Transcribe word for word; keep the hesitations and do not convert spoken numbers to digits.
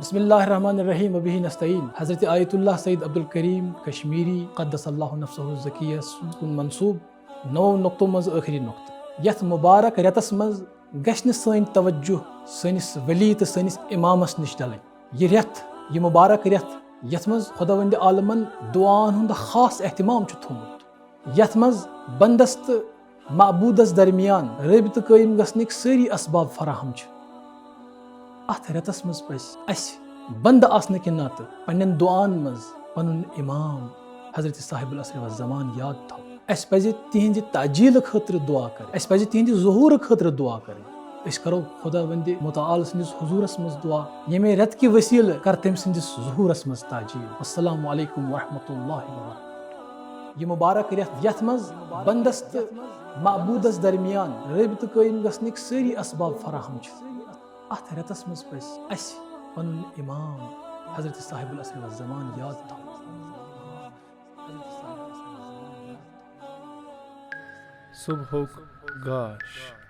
بسم اللہ الرحمن الرحیم، وبہ نستعین۔ حضرت آیت اللہ سید عبدالکریم کشمیری قدس اللہ نفسہ الزکیہ سُنٛد کُن منسوب نو نقطو منٛز ٲخری نقطہٕ۔ یتھ مبارک رٮ۪تس منٛز گژھِ نہٕ سٲنۍ توجہ سٲنِس ولی تہٕ سٲنِس امامس نِش ڈلٕنۍ۔ یہِ رٮ۪تھ، یہِ مبارک رٮ۪تھ، یتھ منٛز خداوندِ عالمن دعاہن ہُنٛد خاص اہتمام چھُ تھوٚومُت، یتھ منٛز بندس تہٕ معبودس درمیان رٲبطہٕ قٲیِم گژھنٕکۍ سٲری اسباب فراہم چھِ۔ اتھ رٮ۪تس منٛز پزِ اسہِ بندٕ آسنہٕ کہِ ناطہٕ پننٮ۪ن دعاہن منٛز پنُن امام حضرت صاحب العصر والزمان یاد تھاوُن۔ اسہِ پزِ تِہنٛزِ تعجیل خٲطرٕ دعا کرٕنۍ، اسہِ پزِ تِہنٛدِ ظہوٗرٕ خٲطرٕ دعا کرٕنۍ۔ أسۍ کرو خداوندِ متعال سٕنٛدِس حضوٗرس منٛز دعا، ییٚمے رٮ۪تہٕ کہِ وسیلہٕ کر تٔمۍ سٕنٛدِس ظہوٗرس منٛز تعجیل۔ السلام علیکم ورحمۃ اللہ وبرکاتہ۔ یہِ مبارک رٮ۪تھ، یتھ منٛز بندس تہٕ معبودس درمیان رٲبطہٕ قٲیِم گژھنٕکۍ سٲری اسباب فراہم چھِ، اتھ رٮ۪تس منٛز پزِ اسہِ پنُن امام حضرت صاحب العصر والزمان یاد تھاوُن۔ صبحُک گاش۔